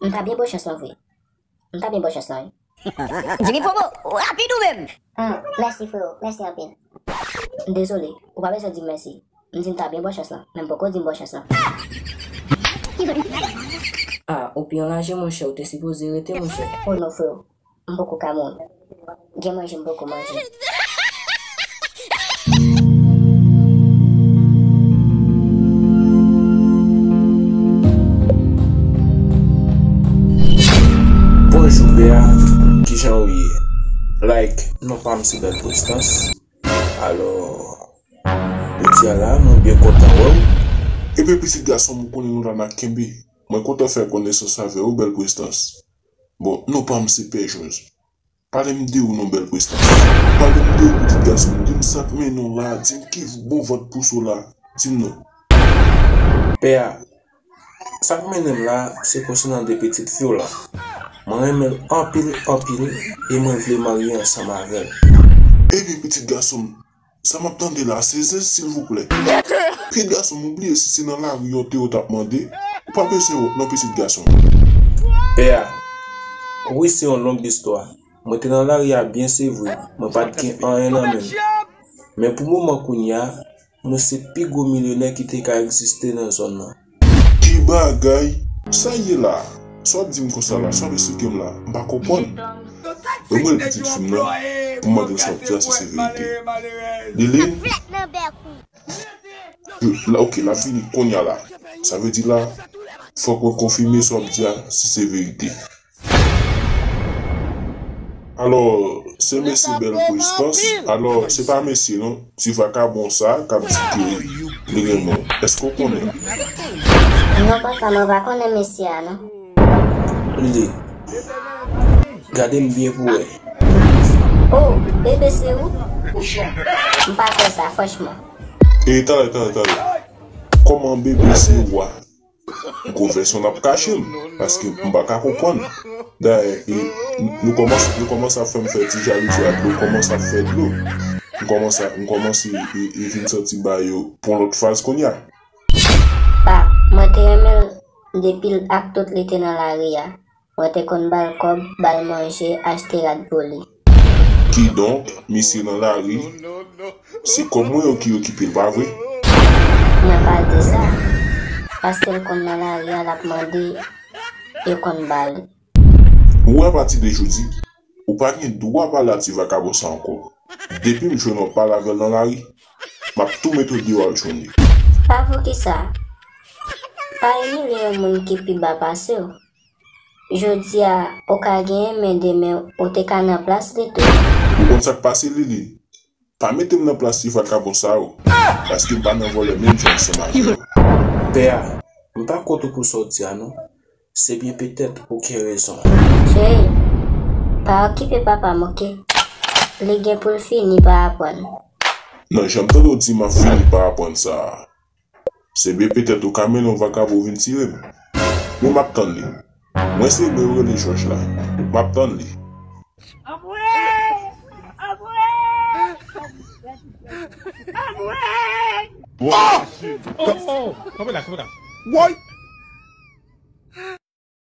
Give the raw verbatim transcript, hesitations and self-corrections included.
M ta byen ba w chans lan vre. M ta byen ba w chans lan, wi. Jimmy Promo, rapid ou menm! Hmm, mèsi, freo. Mèsi anpil. M dezole, ou pa bezwen di m mèsi. M di m ta byen ba w chans lan, men m poko di m ba w chans lan. Ah, ou pi anraje, monchè, ou te sipoze rete, monchè. Oh non, freo. M poko ka mouri. Gen manje m poko manje. Bonjou, Bea. Kijan ou ye? Like, non pa m se Bèl Prestans. Alò, jodi a la, mwen byen kontan wè w. Ebyen, pitit gason m, ou konnen nou la n ap kenbe. Mwen kontan fè konesans avè w, Bèl Prestans. Bon, non pa m se Pè Jòj. Pale m de ou non, Bèl Prestans. Pale m de ou, pitit gason m. Di m sa k mennen w la. Di m ki bon vant pous ou la. Di m non. Pè a, sa k mennen m la, se konsènan de pitit fi w la. Mwen renmen l anpil, anpil, e mwen vle marye ansanm avè l. Ebyen, pitit gason m, sa m ap tande la, se zen, silvouplè. Pitit gason m, ou bliye si se nan lari yo te yo t ap mande? Ou pa bezwen wont non, pitit gason m. Pè a, wi, se yon long istwa. Mwen te nan lari a byen, se vre, mwen pa t gen anyen nan men m. Men pou moman kounye a, mwen se pi gwo milyonè ki te ka egziste nan zòn nan. Ki bagay? Sa ye la? Sa w ap di m konsa la? Sa w ap esplike m la? M pa konprann. Mwen rele pitit fi m nan pou m mande l sa w ap di a si se verite. Liline? La, ok, l ap vini kounye a la. Sa vle di la, fòk mwen konfime sa w ap di a si se verite. Alò, se mesye Bèl Prestans. Alò, se pa mesye non, ti vakabon sa k ap di ke li renmen w. Èske w konnen? Non, papa, mwen pa konnen mesye a non. Lili, gade m byen pou wè. Oh, bebe se ou? M pa kwè sa, franchman. E, talè, talè, talè. Kòman bebe se ou a? Gwo vèsyon n ap kache m, paske m pa ka konprann. Dayè, e, nou kòmanse, nou kòmanse ap fè m fè ti jalouzi a dlo, kòmanse ap fè dlo. M kòmanse, m kòmanse, e, e vin santi bagay yo pou yon lòt faz kounye a. Pa, mwen te renmen l depi l ak tout li te nan lari a. Mwen te konn ba l kòb, ba l manje, achte rad pou li. Kidonk, misye nan lari, se kòb mwen yo ki okipe l, pa vre? Mwen pa di sa, paske l konn nan lari a, l ap mande, yo konn ba l. Ou wè, apati de jodi, ou pa gen dwa pale a ti vakabon sa ankò. Depi m jwenn w ap pale avè l nan lari, m ap tou mete w deyò al jwenn li. Pa poukisa? Pa imilye yon moun ki pi ba pase w. Jodi a, ou ka genyen, men demen, ou te ka nan plas li tou. Ou konn sa k pase, Lili? Pa mete m nan plas ti vakabon sa yo, paske m pa nan vòlè menm jan ansanm avè yo. Pè a, m pa kont ou pou sa w di a non. Se byen petèt ou gen rezon. Cheri, pa okipe papa m, oke? Li gen pou l fini pa aprann. Nan jan m tande w di m ap fini pa aprann sa a. Se byen petèt ou ka mennen yon vakabon vin tire m. Men m ap tann li. Mwen se men yo rele Jòj la. M ap tann li. Anmwey! Anmwey! Anmwey! Oh! Oh! Kanpe la, kanpe la. Woy!